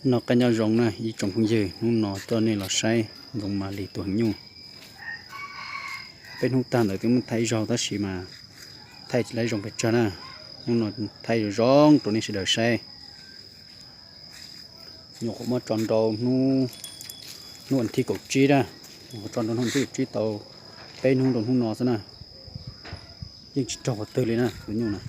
Noj qab nyob zoo na ib tsoom phooj ywg, hnub no coj nej los saib ntxoov Mas Lis tus heev nyuj. Peb hnub tag ntawd twb muab thaij ib zaug tab sis mas thaij tsis laib zoo pes tsawg na. Hnub no thaij zoo zoo rau nej sawv daws saib. Nyuam qhuav muab tso nrau hnub, hnub vas thib kaum tsib na. Nyuam qhuav tso nrau hnub vas thib kaum tsib tau peb hnub rau hnub no xwb na. Yeej tsis raug qhov twg li na tus nyuj na.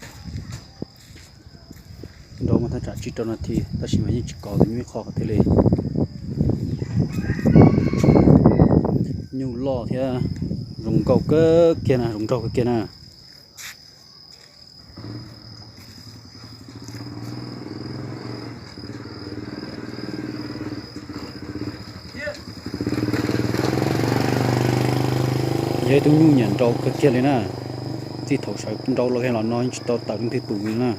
Nrau muaj thaj tsam tsib rau nas this tab sis mas yeej tsis kov tus nyuj ib qho qhov twg li. Nyuj loj thiab zoo nkauj kawg kiag na, zoo nraug kawg kiag na. Yog ib tug nyuj nyiam nrau kawg kiag li na. Txij thaum sawv nrau los los no yeej tsis tau tawm leej twg tus li na.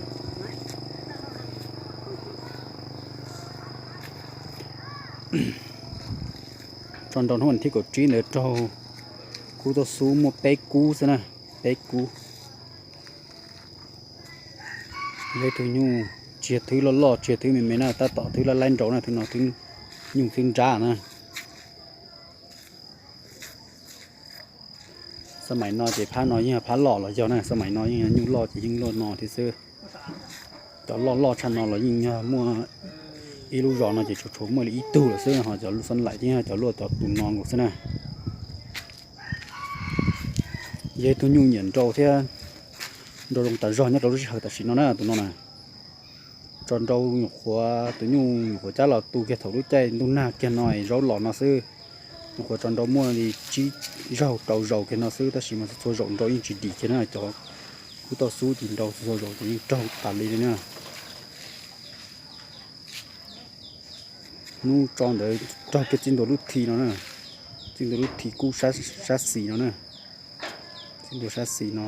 Tso nrau hnub vas thib kaum tsib ntawd raug kub tauj xub muaj peb kub xwb na, peb kub. Yog ib tug nyuj tsis yog thwb loj loj, tsis yog thwb me me na, tab tom thwb laib laib nrau na, thwb no nyuj thwb nrab na. Xab maim no ces phab no yeej yog phab loj los yog na, xab maim no yeej yog nyuj loj ces yeej loj no thiab xwb. Cov loj loj tshaj no los yeej yog muaj ib lub zos no ces tsuas tshuav muaj li ib tug lawm xwb, ho cov loj xab laim ces yog cov luaj cov tus no nkaus xwb na. Yog ib tug nyuj nyiam nrau thiab nrau zoo tas zog nyob rau lub sij hawm tam sim no na tus no na. Tso nrau nyuam qhuav, tus nyuj nyuam qhuav cab los tu kiag thaum lub caij ntuj nag kiag no zaub los no xwb. Nyuam qhuav tso nrau muaj li tsib zaug rau zaus kiag no xwb tab sis mas txhua zaus nrau yeej tsis dim kiag na, cov kub tauj xub ces nrau txhua zaus ces yeej raug tas li li na. Hnub tso ntawd raug kiag txij ntua lub thi no na, txij ntua lub thi kub sab xis no na, txij ntua sab xis no.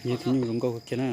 Yog tus nyuj zoo nkauj kawg kiag na.